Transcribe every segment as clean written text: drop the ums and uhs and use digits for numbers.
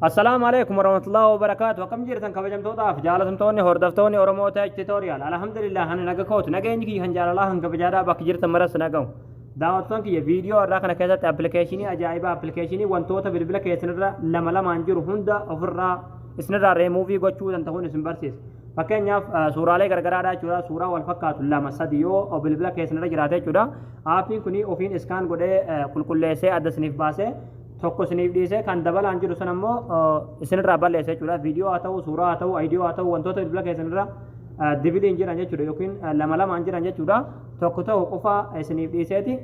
Assalaamu alaikum warahmatullahi wabarakaatu. Akkam jirtan kabajamtootaaf jaalatamtoonni hordoftoonni Oromoo Tech Tutorial. Alhamdulillah, ani naga kooti. Nageenyi kiyya kan jaalalaa kan kabajaadhaa bakka jirtan maras nagahu. Daawwattoon kiyya, viidiyoo irraa kana keessatti appilikeeshinii ajaa'ibaa, appilikeeshinii wantoota bilbila keessanirra lama lamaan jiru hunda ofirraa isinirraa reemuuvii gochuu danda'uun isin barsiisa. Fakkeenyaaf, suuraalee garagaraadhaa jechuudha. Suuraa wal fakkaatu lama sadi yoo bilbila keessanirra jiraate jechuudha. Aappiin kun ofiin scan godhee qulqulleessee adda isiniif baasee, tokko isiniif dhiisee, kan dabalaan jiru sana immoo isinirraa balleessa jechuudha. Viidiyoo haa ta'u, suuraa haa ta'u, aayidiyoo haa ta'u, wantoota bilbila keessanirra dibiliin jiran jechuudha yookiin lama lamaan jiran jechuudha. Tokko tokko qofa isiniif dhiiseeti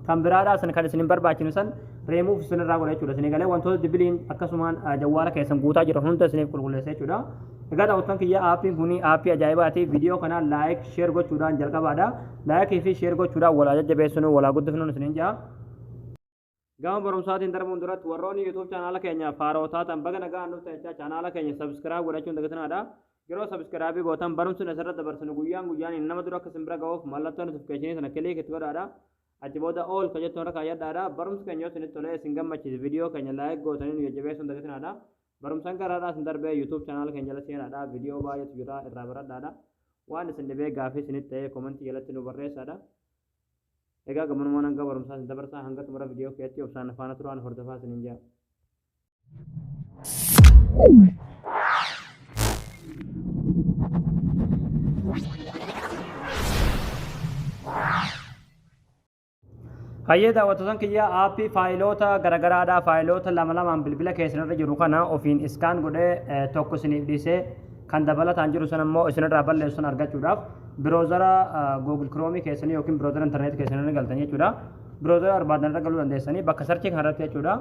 kan biraadhaa san kan isin hin barbaachifne san reemuuf isinirraa godha jechuudha. Isinii galee, wantoota dibiliin akkasumaan jawwaala keessan guutaa jiran hunda isiniif qulqulleessa jechuudha. Egaa daawwattoon kiyya, aappiin kun aappii ajaa'ibaati. Viidiyoo kana like, share gochuudhaan jalqabaadha. Likeii fi share gochuudhaan walaa jajjabeessinuu, walaa guddifnuun isiniin jaa. Gama barumsaatiin darbuun duratti, warroonni YouTube chaanaala keenyaaf haaroo taatan baga nagaan dhuftan jechaa, chaanaala keenya subscribe godhachuun dagatinaadha. Yeroo subscribe gootan barumsi asirra dabarsinu guyyaan guyyaan nama dura akka isin bira ga'uuf mallattoo notificationii sana click itti godhaadha. Achi booda all ka jettuun irra kaayyadhaadha. Barumsi keenya yoo isinitti tolee isin gammachiise, viidiyoo keenya like gootanii nu jajjabeessuun dagatinaadha. Barumsaan garaadhaa isin darbee YouTube chaanaala keenya jala seenaadha. Viidiyoo baay'eetu jira, irraa baradhaadha. Waan isin dhibee gaafii isinitti ta'ee commentii jalatti nu barreessaadha. Egaa gamanumaan hanga barumsaa isin dabarsaa, hanga xumura viidiyoo keetti obsaan faana turaan hordofaa isiniin jira. Hayyee daawwattoota kiyya, aappii faayiloota garagaraadhaa, faayiloota lama lamaan bilbila keessanirra jiru kana ofiin scan godhee tokko isiniif dhiisee kan dabalataan jiru sana immoo isinirraa balleessu sana argachuudhaaf browsera Google Chrome keessanii yookiin browsera intarneetii keessanii galtan jechuudha. Browsera barbaadan irra galuu dandeessanii bakka searchii kanarratti jechuudha.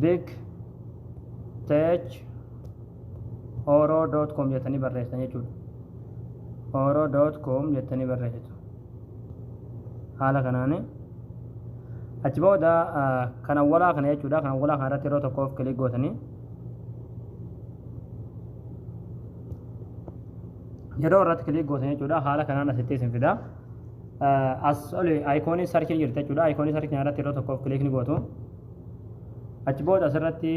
bigtechoro.com jettanii barreessan jechuudha. oro.com jettanii barreessitu. Haala kanaan achi booda kan awwalaa kana jechuudha. Kan awwalaa kana irratti yeroo tokkoof click gootanii, yeroo irratti click gootan jechuudha, haala kanaan asitti isin fida. As oli iconii searchii jirti jechuudha. Iconii searchii irratti yeroo tokkoof click ni gootu. Achi booda asirratti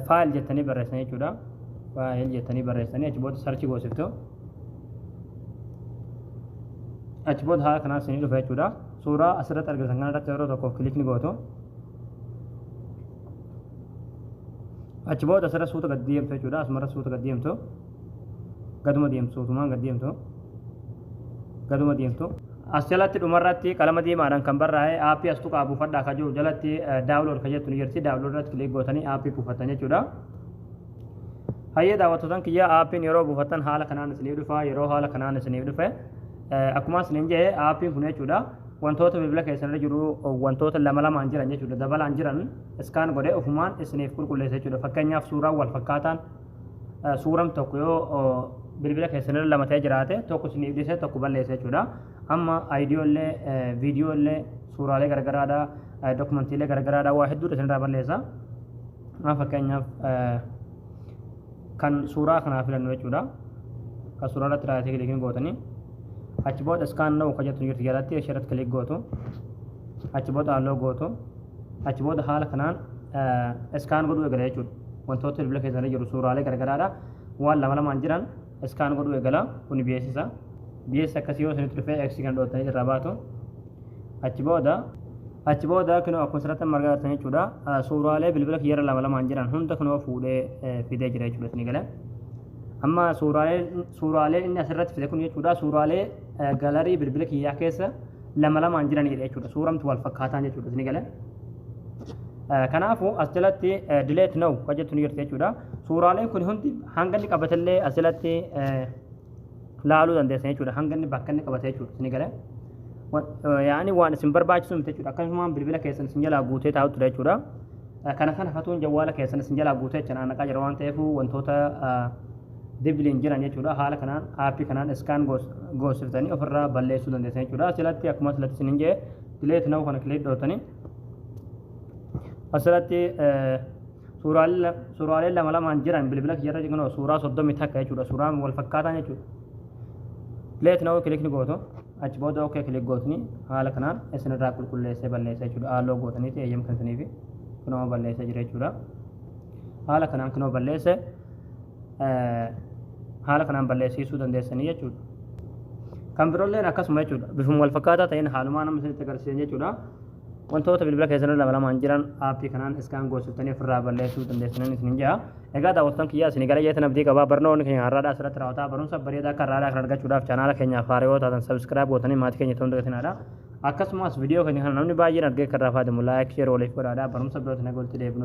file jettanii barreessan jechuudha. File jettanii barreessanii achi booda search goosiftu. Achi booda haala kanaan isinii dhufa jechuudha. Suuraa asirratti argitan kanarratti yeroo tokkoof click ni gootu. Achi booda asirra suuta gad deemtu jechuudha. Asumarra suuta gad deemtu. Gaduma deemtu, suutumaan gad deemtu. Gaduma deemtu. As jalatti dhumarratti qalama diimaadhaan kan barraa'e aappii as tuqaa buufadhaa ka jiru jalatti download ka jettu ni jirti. Download irratti click gootanii aappii buufattan jechuudha. Hayyee daawwattootan kiyya, aappiin yeroo buufattan haala kanaan isiniif dhufa. Yeroo haala kanaan isiniif dhufe, akkuma isiniin jedhe, aappiin kun jechuudha wantoota bilbila keessanirra jiru, wantoota lama lamaan jiran jechuudha, dabalaan jiran scan godhee ofumaan isiniif qulqulleessa jechuudha. Fakkeenyaaf, suuraan wal fakkaataan, suuraan tokko yoo bilbila keessanirra lama ta'ee jiraate, tokko isiniif dhiisee tokko balleessa jechuudha. Amma aayidiyoolee, viidiyoolee, suuraalee garagaraadhaa, dokumantiilee garagaraadhaa, waa hedduudha isinirraa balleessa. Amma fakkeenyaaf kan suuraa kanaa filannu jechuudha. Kan suuraa irratti right click gootanii achi booda scan now ka jettu jirti jalatti, ishee irratti click gootu. Achi booda allow gootu. Achi booda haala kanaan scan godhuu eegala jechuudha. Wantoota bilbila keessanii jiru, suuraalee garagaraadha. Waan lama lamaan jiran scan godhuu eegala. Kun beeksisa. Beeksisa akkasii yoo isinitti dhufee X kan dhootanii irraa baatu. Achi booda kunoo akkuma asirratti argaa jirtan jechuudha. Suuraalee bilbila kiyyarra lama lamaan jiran hunda kunoo fuudhee fidee jira jechuudha isinii galee. Amma suuraalee inni asirratti fide kun jechuudha suuraalee gallery bilbila kiyyaa keessa lama lamaan jiranidha jechuudha. Suuramti wal fakkaataan jechuudha isinii galee. Kanaafuu as jalatti delete now kan jettu ni jirti jechuudha. Suuraaleen kun hundi hanga inni qabatellee as jalatti laaluu dandeessan jechuudha. Hanga inni bakka inni qabate jechuudha isinii galee. Yaani waan isin barbaachisu miti jechuudha. Akkasumaan bilbila keessan isin jalaa guutee taa'u ture jechuudha. Kana kana fatuun jawwaala keessan isin jalaa guutee jecha naannaqaa jira waan ta'eef, wantoota dibiliin jiran jechuudha. Haala kanaan aappii kanaan scan goosiftanii ofirraa balleessuu dandeessan jechuudha. Asirratti akkuma asirratti isin hin jee delete now kana click dhootanii asirratti suuraalee lama lamaan jiran bilbila kiyyarra jiran suuraa 31 jechuudha. Suuraan wal fakkaataan jechuudha. Delete now click ni gootu. Achi booda okay click gootuni haala kanaan isinirraa qulqulleessee balleessa jechuudha. Allow gootaniiti eeyyam kan isiniifi. Kunoo balleessee jira jechuudha. Haala kanaan kunoo balleesse, haala kanaan balleessisuu dandeessanii jechuudha. Kan biroolleen akkasuma jechuudha. Bifuma wal fakkaataa ta'een haalumaa nama isinitti agarsiisan jechuudha. Wantoota bilbila keessan lama lamaan jiran aappii kanaan scan goosiftanii ofirraa balleessuu dandeessanii isinin jedha. Egaa daawwattoon kiyyaa, isinii gara jeetan abdii qabaa. Barnoonni keenya har'aadhaa asirratti raawwataa. Barumsa bareedaa akka har'aadhaa kan argachuudhaaf chaanaala keenyaaf haaraa yoo taatan subscribe gootanii maatii keenya ta'uu dagatinaadha. Akkasumas viidiyoo keenya kana namni baay'een argee kan irraa fayyadamu like, share waliif godhaadha. Barumsa birootiin nagaa walitti deebinu.